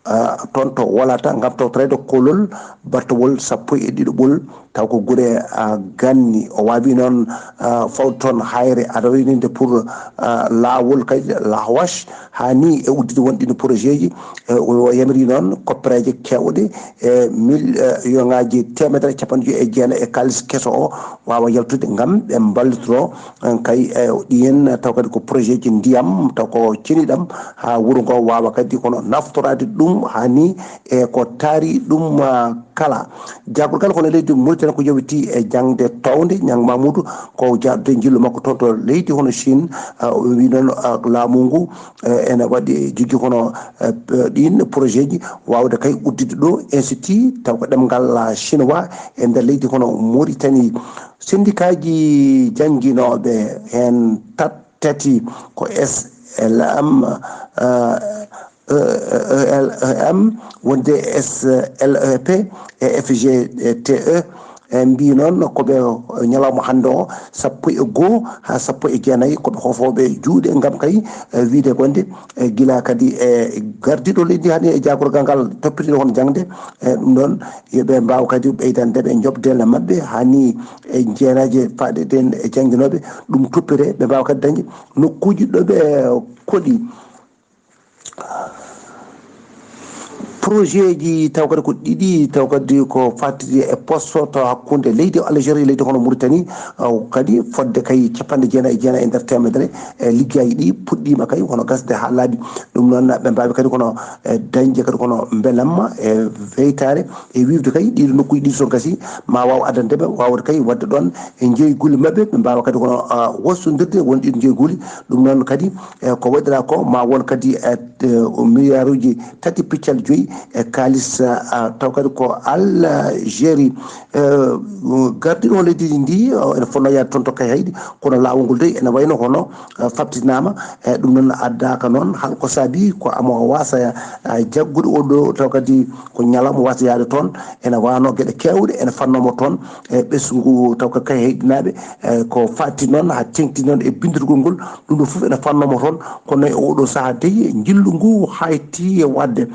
ah, toon to Walata, ngam tawtoreede koolol battowol sappo e ɗiɗaɓol, taw ko gure, ah, ganni. O waawi noon, ah, fawde toon hayre, aɗa waɗi ninde pour, ah, laawol kadi, Lahawash, haa ni e udditde won ɗiin projet ji. Eh, o yamiri noon koppereeje keewɗe, e mil, eh, yongaaji teemedere e capanɗe joyi e jeenayi e kaalis keso o waawa yaltude ngam ɓe mballitoro, eh, kay, eh, ɗiin taw kadi ko projet ji ndiyam, taw ko ceniɗam, haa wuro ngo waawa kadi kono naftoraade ɗum haa ni e ko taari ɗum, ah, kala. Jaagorgal kono leydi Mauritanie ko yowiti e jaŋde townde, Ñang Mamoudou, ko jaadude njillu makko toon to leydi hono Chine, ah, o wi noon, ah, laamu ngu, eh, ene waɗi jogii kono, eh, p-, ɗiin projet ji waawde kay udditde ɗo institut taw ko ɗemngal, ah, chinois e nder leydi hono Mauritanie. Sendikaaji jannginooɓe heen tat-, tati ko S L M, eh, E L E M, wonde S L E P e F G T E, E mbi noon ko ɓe, e ñalawma hannde o, sappo e goo haa sappo e jeenayi ko ɓe hoofooɓe juuɗe ngam kay, e wiyde wonde, e gila kadi e gardiiɗo leydi hani e jaagorgal ngal toppitiiɗo hono jaŋde, e ɗum ɗoon yo ɓe mbaaw kadi ɓeydande ɓe njoɓdele maɓɓe hani e jeenaaje faaɗe ɗen e jannginooɓe ɗum toppitee, ɓe mbaawa kadi dañde nokkuuji ɗo ɓe koɗi. Projet ji taw kadi ko ɗiɗi, taw kadi ko fattidi e poste to hakkunde leydi Algérie, leydi hono Mauritanie, aw kadi fodde kay capanɗe jeenayi e jeenayi e nder teemedere e liggaaji ɗi puɗɗiima kay hono gasde haa laaɓi. Ɗum noon ɓe mbaawi kadi kono e dañde kadi kono mbelamma e weytaare e wiwde kay ɗiɗo nokkuuji ɗiɗi so gasi ma waaw addande ɓe waawde kay waɗde ɗoon e njeyguli maɓɓe, ɓe mbaawa kadi kono, ah, wostondirde won ɗiɗo njeyguli. Ɗum noon kadi, eh, ko waɗira ko ma won kadi, eh, eh, milliarduji tati piccal joyi e kaalis, ah, taw kadi ko Algérie. Eh, gardiiɗo leydi ndi, oh, ene fotnoo yahde toon to Kayhayɗi, kono laawol ngol dey ene wayno hono, eh, faɓtinaama. Eh, ɗum noon addaaka noon, hal ko saabi ko amo waasa, eh, jaggude o ɗo, taw kadi ko ñalawma waasa yahde toon, ene waano geɗe keewɗe, ene fannooma toon, e ɓesngu taw ko Kayhayɗinaaɓe, e ko faati noon haa teeŋti noon e binndorgol ngol, ɗum ɗo fof ene fannooma toon, kono e oɗo sahaa dey njillu ngu hayti e waɗde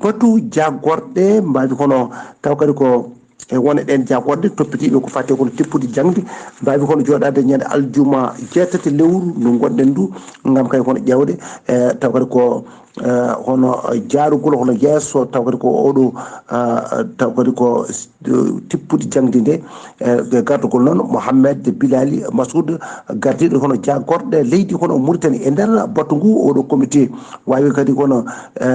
batu jaagorɗe mbaawi kono taw kadi ko e wone ɗeen jaagorɗe toppitiiɓe ko faati kono tippude jaŋde, mbaawi kono jooɗaade ñande aljuma jeetati lewru ndu ngonɗen ndu, ngam kay kono ƴeewde, e taw kadi ko, e hono jaarugol hono yeeso, taw kadi ko oɗo, e taw kadi ko tippude jaŋde nde, e gardugol noon Mohamed Bilali Masoud, gardiiɗo hono jaagorɗe leydi hono Mauritanie e nder batu ngu oɗo comité waawi kadi kono, e,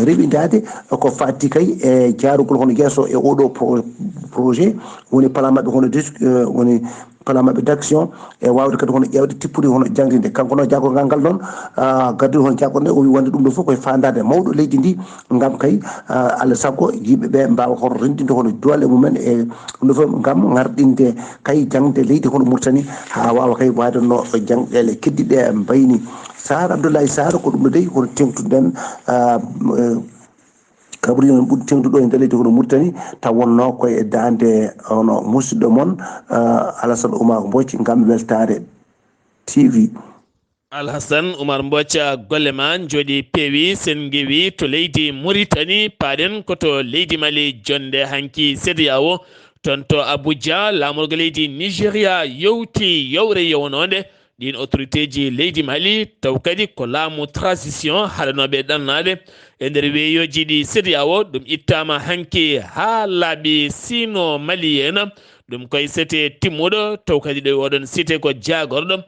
rewindaade ko faati kay e jaarugol hono yeeso e oɗo pro-, projet, woni plan maɓɓe hono dis-, e, woni plan maɓɓe d'action e waawde kadi hono ƴeewde tippude hono jaŋde nde. Kanko noon jaagorgal ngal noon, a, gardiiɗo hono jaagorɗe nde, o wi wonde ɗum ɗo fof koye faandaade mawɗo leydi ndi, ngam kay, a, Alla sago yimɓe ɓe mbaawa hono renndinde hono doole mumen e ɗum ɗo fof ngam ŋarɗinde kay jaŋde leydi hono Mauritanie haa waawa kay waɗanno jaŋɗeele keddiɗe mbayni. Sarr Abdoulaye Sarr, ko ɗum ɗo dey hono teeŋtuɗen, a, e, kaɓri men ɓuri teeŋtuɗo e nder leydi hono Mauritanie, taw wonnoo koye daande hono musidɗo mon, a, Alassane Oumar Mbodj ngam weltaare T V. Alhassane Oumar Mbodj, golle ma njooɗi peewi, sen ngewi to leydi Mauritanie, paaɗen ko to leydi Mali, jonnde hanki CEDEAO, toon to Abuja, laamorgo leydi Nigeria yowti yowre yownoonde ɗiin autorité ji leydi Mali, taw kadi ko laamu transition haɗanooɓe ɗannaade e nder weeyooji ɗi CEDEAO, ɗum ittaama hanki haa laaɓi sino Mali en, ɗum koye sete timmuɗo, taw kadi ɗo oɗon site ko jaagorɗo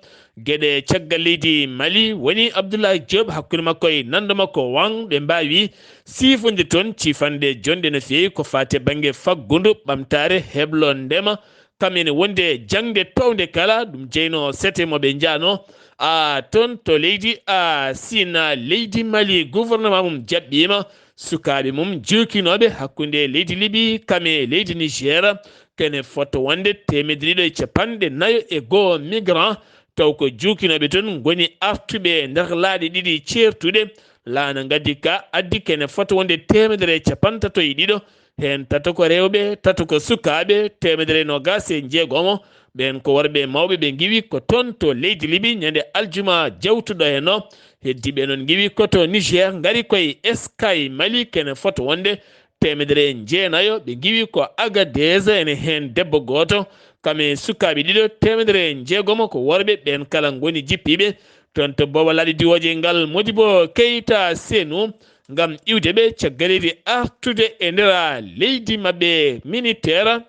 geɗe caggal leydi Mali woni Abdoulaye Diop, hakkunde makko e nanndo makko Wang, ɓe mbaawi siifonde toon ciifanɗe jonɗe no feewi ko faati e bannge faggudu, ɓamtaare, heblo, ndema, kam ene wonde jaŋde townde kala, ɗum jeyno sete mo ɓe njaano, a, toon to leydi, a, Sina, leydi Mali, gouvernement mum jaɓɓiima sukaaɓe mum juukinooɓe hakkunde leydi Libi, kam e leydi Niger, kene fota wonde teemedde ɗiɗo e capanɗe nayo e goo migrant, taw ko juukinooɓe toon ngoni artuɓe e nder laaɗe ɗiɗi ceertuɗe. Laana ngaddi ka addi kene fota wonde teemedere e capantato e ɗiɗo, heen tato ko rewɓe, tato ko sukaaɓe, teemedere e noogaas e njeegomo, ɓeen ko worɓe mawɓe ɓe ngiwi ko toon to leydi Libi ñande aljuma jawtuɗo heen o. Heddiiɓe noon ngiwi ko to Niger, ngari koye Eskay Mali, kene fota wonde teemedere e jeenayo, ɓe ngiwi ko Agadez, ene heen debbo gooto, kam e sukaaɓe ɗiɗo, teemedere e njeegomo ko worɓe, ɓeen kala ngoni jippiiɓe toon to booba laaɗe diwooje ngal Modibo Keita Senu, ngam iwde ɓe caggal leydi artude e nder leydi maɓɓe militaire.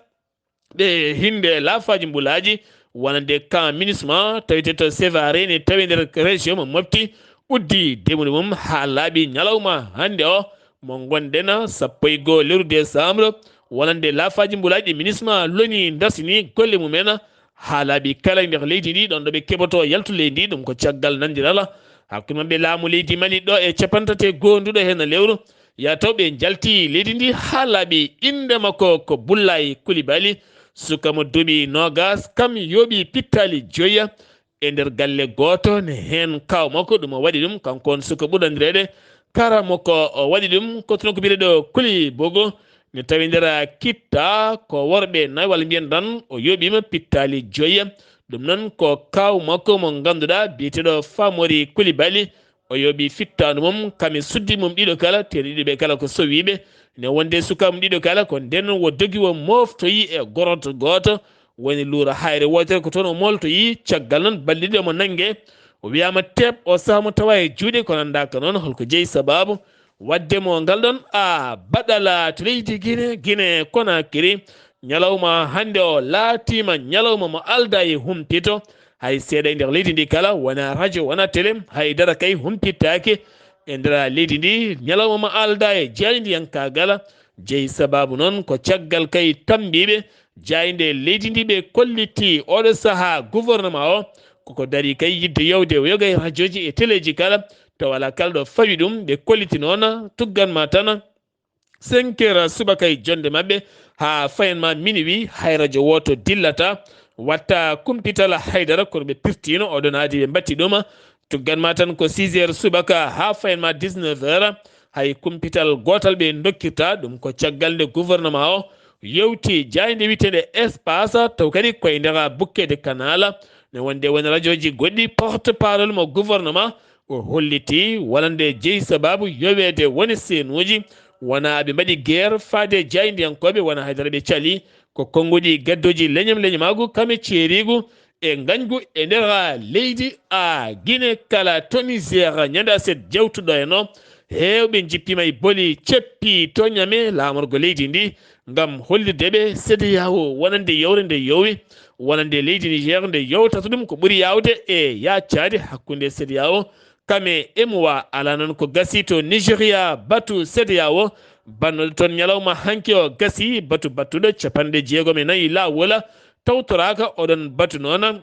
Ɓe hinnde laafaaji mbulaaji wonande camp MINUSMA, tawete to Sévaré, ne tawi nder région mo Mopti, uddi demude mum haa laaɓi ñalawma hannde o mo ngonɗen, sappo e goo lewru décembre, wonande laafaaji mbulaaji ɗi MINUSMA loni dartini golle mumen haa laaɓi kala e nder leydi ndi, ɗoon ɗo ɓe keɓoto yaltu leydi ndi, ɗum ko caggal nandiral hakkunde maɓɓe laamu leydi Mali ɗo e capantato e goo nduɗo heen lewru. Yataw ɓe njalti leydi ndi haa laaɓi, innde makko ko Bullaay Kulibali, suka mo duuɓi noogaas, kam yooɓi pittaali joya e nder galle gooto, ne heen kaaw makko, ɗum o waɗi ɗum, kanko on suka ɓurɗo anndireede Kara makko, o waɗi ɗum ko toon ko biyeteeɗo Kuli Bogo, Ne tawindira kitta ko worɓe nayi, walla mbiyen tan o yooɓiima pittaali joyi. Ɗum noon ko kaaw makko mo ngannduɗaa biyeteeɗo Famori Kulibali. O yooɓi fittaandu mum, kam e suddi mum ɗiɗo kala, teeɗi ɗiɗo ɓe kala ko sowiiɓe. Ne wonde sukaaɓe mum ɗiɗo kala ko nden wo dogi wo mooftoyi e goroto gooto. Woni luura hayre wootere ko toon o mooltoyi. Caggal noon balɗe ɗiɗo mo nannge, o wiyaama teeɓ o saha mo tawa e juuɗe, kono anndaaka noon holko jeyi sabaabu. Wadde mo ngal ɗon a baɗala to leydi Gine, Gine Konakiri, ñalawma hannde o laatiima ñalawma mo aldaa e humpito. Hay seeɗa e nder leydi ndi kala, wona radio, wona télé, hay dara kay humpittaake e nder leydi ndi. Ñalawma mo aldaa e jaayndiyankaagal, jeyi sabaabu noon ko caggal kay tammbiiɓe jaaynde leydi ndi ɓe kolliti oɗo sahaa gouvernement o koko dari kay yidde yewde o yoga e radioji e téléji kala, tawa alaa kala ɗo fawi ɗum. Ɓe kolliti noon tuggan ma tan cinq heures subaka e jonde maɓɓe haa fayan ma minuit, hay radio wooto dillata, watta kumpital haydara, kono ɓe pirtino oɗon aadi ɓe mbatti ɗum. Tuggan ma tan ko six heures subaka haa fayan ma dix-neuf heures, hay kumpital gootal ɓe dokkirta. Ɗum ko caggal nde gouvernement o yewti jaaynde wiyeteende Espace, taw kadi koye nder bouquet de canal. Ne wonde woni radioji goɗɗi, porte-parole mo gouvernement o holliti wonande jeyi sabaabu yoweede woni seenuuji, wona ɓe mbaɗi guerre faade jaayndiyankooɓe, wona haydara ɓe cali. Ko konnguɗi gaddoji leñam leñamaagu, kame ceeriigu e ngañgu e nder leydi a Gine kala to Niger. Ñande aset jewtuɗo e no heewɓe njippiima e boli ceppi to Ñame laamorgo leydi ndi ngam hollirde ɓe CEDEAO wonande yewre nde yowi, wonande leydi Niger nde yowtata ɗum ko ɓuri yaawde e yaacaade hakkunde CEDEAO kame e M O A. Alaa noon ko gasi to Nigeria batu CEDEAO, bannoɗo toon ñalawma hanki o gasi batu battuɗo capanɗe jeegom e nayi laawol tawtoraaka. Oɗon batu noon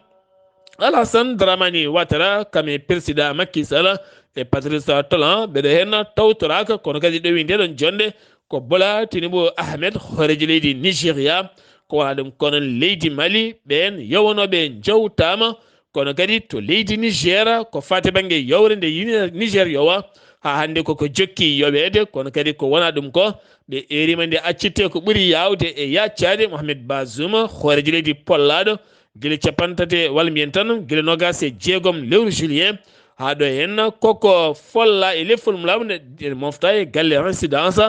Alassane Dramani Ouattara kame président Macky Sall e Patrice Talon, ɓeɗo heen tawtoraaka, kono kadi ɗowi nde ɗon jonde ko Bola Tinubu Ahmed, hooreejo leydi Nigeria. Ko wona ɗum kono leydi Mali, ɓeen yowanooɓe njowtaama, kono kadi to leydi Niger ko faati bannge yowre nde yini Niger yowa, haa hannde koko jokki yoweede, kono kadi ko wona ɗum ko ɓe eeriima nde accitte ko ɓuri yaawde e yaacaade Mohamed Bazoum, hooreejo leydi pollaaɗo gila capanɗe tati, walla mbiyen tan gila noogaas e jeegom lewru juillet, haa ɗo heen koko folla e lefol mum laaɓu nde, ene mofta e galle résidence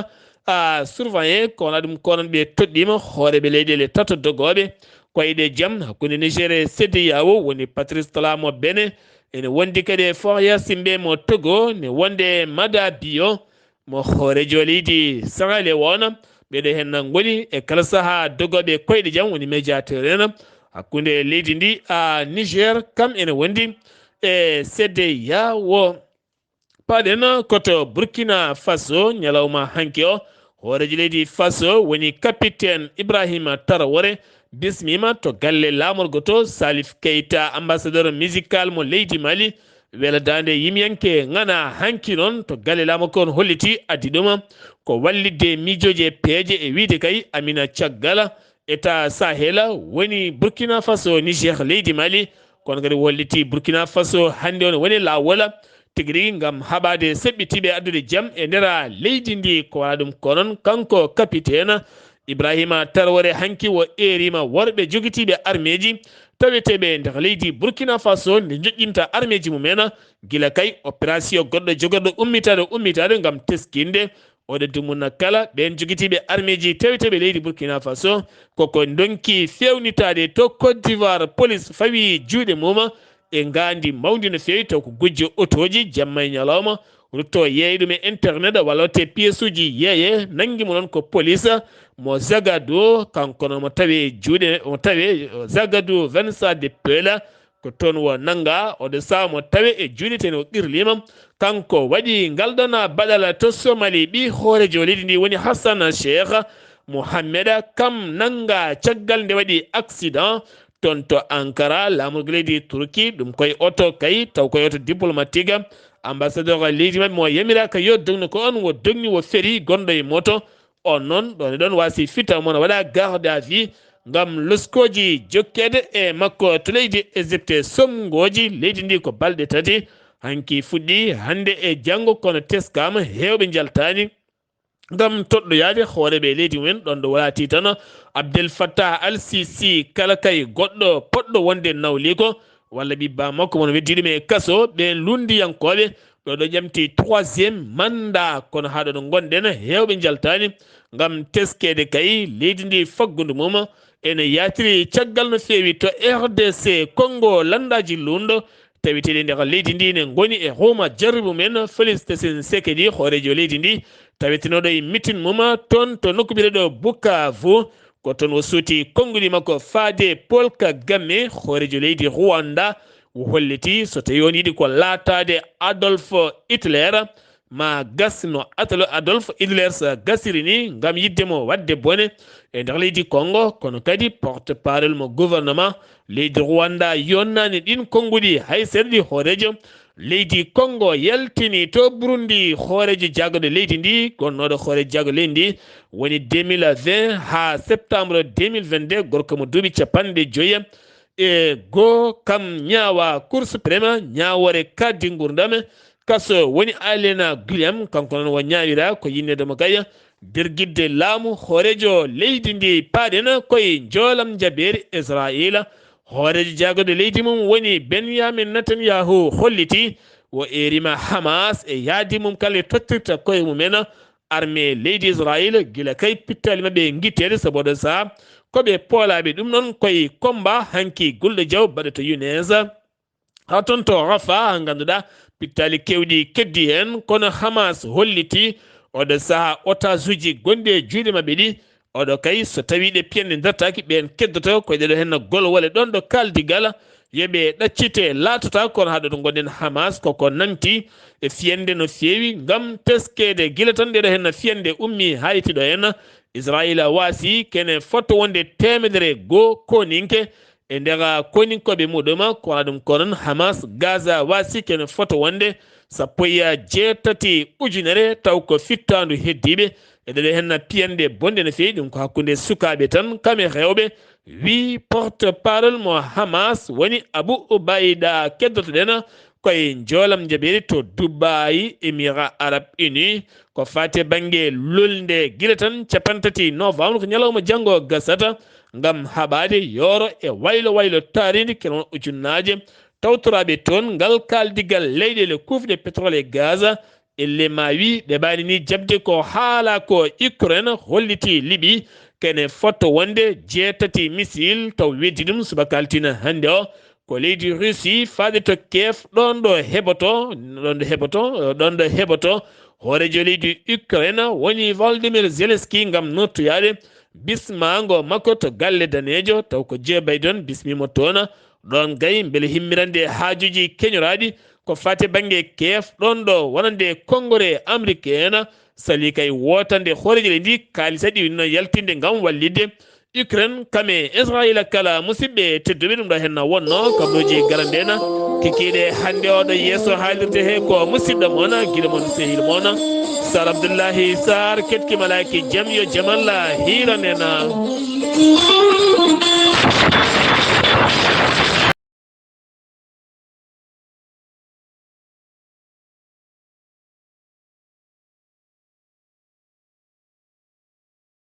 a surveillé. Ko wona ɗum kono ɓe toɗɗiima hooreeɓe leyɗeele tato dogooɓe koyɗe jam hakkunde Niger e CEDEAO, woni Patrice Talon mo Benin, ene wondi kadi e Faure Gnassingbé mo Togo, ne wonde e Mada Bio mo hooreejo leydi Sierra Leone. Ɓeɗo heen ngoni e kala sahaa dogooɓe koyɗe jam, woni médiateur en hakkunde leydi ndi a Niger, kam ene wondi e CEDEAO. Paɗen koto Burkina Faso, ñalawma hanki o hooreejo leydi Faso woni capitaine Ibrahima Traoré bismiima to galle laamorgo to. Salif Keita, ambassadeur musical mo leydi Mali, weladaande yimiyanke ŋana hanki noon to galle laamu kon holliti addi ɗum ko wallitde miijooji e peeje e wiyde kay Amina caggal État Sahel woni Burkina Faso, Niger, leydi Mali. Kono kadi walliti Burkina Faso hannde on woni laawol tigi rigi ngam haɓaade seɓɓitiiɓe addude jam e nder leydi ndi. Ko wona ɗum ko noon kanko capitaine Ibrahima Traoré hanki o eeriima worɓe jogitiiɓe armeeji taweteeɓe nder leydi Burkina Faso nde njoƴƴinta armeeji mumen gila kay opération goɗɗo jogorɗo ummitaade ummitaade ngam teskinde oɗo dumuna kala ɓeen jogitiiɓe armeeji taweteeɓe leydi Burkina Faso koko ndonki feewnitaade to Côte d'Ivoire. Police fawi juuɗe mum e ngaandi mawndi no feewi, taw ko gujjo otooji jamma e ñalawma, rutto yeeye ɗum e internet walla watte pièce uji yeeye, nanngi mo noon ko police mo Zagado, kanko noon mo tawi e juuɗe, mo tawi Zagado Vincent de Paul, ko toon o nannga, oɗo sahaa mo tawi e juuɗe, teno o qirliima. Kanko waɗi ngal ɗon baɗal to Somali, ɓii hooreejo leydi ndi woni Hassan Cheikh Mohamed, kam nannga caggal nde waɗi accident toon to Ankara, laamorgo leydi Turki, ɗum koye oto kay, taw koye oto diplomatique. Ambassadeur leydi maɓɓe mo yamiraaka yo dogno ko on wo dogni, wo feri gonɗo e moto. On noon, ɗon e ɗon waasi fita mo no waɗa garde à vue ngam loskooji jokkeede e makko to leydi Égypte. Somngooji leydi ndi ko balɗe tati. Hanki fuɗɗi hannde e janngo, kono teskaama, heewɓe njaltaani. ngam toɗɗoyaade hooreeɓe leydi mumen ɗoon ɗo walatii tan. Abdel Fattah Al Sisi, kala kay goɗɗo poɗɗo wonde nawliiko walla ɓiɓɓa makko, won weddi ɗum e kaso, ɓeen lunndiyankooɓe ɗo ɗo ƴamti troisième mandat, kono haa ɗo ɗo ngonɗen, heewɓe njaltaani ngam teskeede kay leydi ndi faggundu mum. Ene yaatiri caggal no feewi to R D C, Konngo lanndaaji luunɗo, taweteeɗi e nder leydi ndi ne ngoni e huuma jarribu men, Félix Tshisekedi, hooreejo leydi ndi, tawetenooɗo e mitin mum toon to nokku biyeteeɗo Bukavu. Ko toon o suuti konnguɗi makko faade Paul Kagame, hooreejo leydi Rwanda, o holliti so tawi on yiɗi ko laataade Adolf Hitler, ma gas no Adol-, Adolf Hitler gasiri ni, ngam yiɗde mo waɗde bone e nder leydi Congo. Kono kadi porte-parole mo gouvernement leydi Rwanda yonnaani ɗin konnguɗi hay seeɗa. Ɗi hooreejo leydi Congo yaltini to Burundi, hooreejo jaagorɗo leydi ndi, gonnooɗo hooreejo jaagorɗo leydi ndi woni deux mille vingt haa septembre deux mille vingt-deux, gorko mo duuɓi capanɗe joyi e goo, kam ñaawa Cour suprême ñaawoore kaddi nguurndam. Kaso woni Alena Guillaume, kanko noon o ñaawira ko yinneede mo kay dergidde laamu hooreejo leydi ndi. Paaɗen koye njoolam njabeeri Israayiila. Hooreejo jaagorɗo leydi mum woni Benyamin Netanyahu holliti o eerima Hamas e yaadi mum kala e tottirta koye mumen armée leydi Israayiila, gila kay pittaali maɓɓe ngitteede, sabu oɗo sahaa ko ɓe poolaaɓe ɗum noon koye combat hanki gulɗo jaw baɗɗo to Younes. Haa toon to Rafah, ngannduɗaa pittaali keewɗi keddi heen, kono Hamas holliti oɗo sahaa otaasuuji gonɗi e juuɗe maɓɓe ɗi, oɗo kay so tawii ɗe piyanɗe dartaaki, ɓeen keddoto koye ɗeɗo heen golwole ɗoon ɗo kaaldigal, yo ɓe ɗaccite, laatotaako. Kono haa ɗo ɗo ngonɗen, Hamas koko nangti e fiyande no feewi ngam teskeede gila tan ɗeɗo heen fiyande ummi haa yetti ɗo heen. Israayiila waasi kene fotto wonde teemedere goo kooninke e nder kooninkooɓe muɗum, ko wona ɗum ko noon Hamas. Gaza waasi kene fotto wonde sappo e jeetati ujunere, taw ko fittaandu heddiiɓe e ɗeɗo heen piyanɗe bonɗe no feewi. Ɗum ko hakkunde sukaaɓe tan, kam e rewɓe, wi porte-parole mo Hamas woni Abu Ubaida. Keddotoɗen koye njoolam njabeeri to Dubai, Émirats Arabes Unis. Ko faati e bannge lulnde, gila tan cappanɗe tati novembre, ko ñalawma janngo gasata, ngam haɓaade yooro e waylo waylo taariindi, kene won ujunnaaje tawtoraaɓe toon ngal kaaldigal leyɗeele kuufɗe pétrole e gaz. Elle ma wi ɓe mbaani ni jaɓde ko haala ko Ukraine holliti Libi, kene fotto wonde jeetati missile taw weddi ɗum subaka altine hannde o. Ko leydi Russie faade to Kiev, ɗoon ɗo heɓoto, ɗoon ɗo heɓoto, ɗoon ɗo heɓoto hooreejo leydi Ukraine woni Volodymyr Zelensky ngam nottoyaade bismaango makko to galle daneejo, taw ko Joe Biden bismiimo toon. Ɗoon gay mbele himmirande haajuuji keñoraaɗi ko faati bannge Kiev, ɗoon ɗo wonande konngore américain salii kay wootande hooreejo leydi ndi kaalisa ɗi no yaltinde ngam wallitde Ukraine, kam e Israayiila kala. Musidɓe tedduɓe, ɗum ɗo henna wonno kaɓooji garande na kikiiɗe hannde. Oɗo yeeso haalirde he ko musidɗo mon, giɗo mon, sehil mon, Sar Abdullahi Sar, ketki malaaki jam, yo jam Allah hiiran en.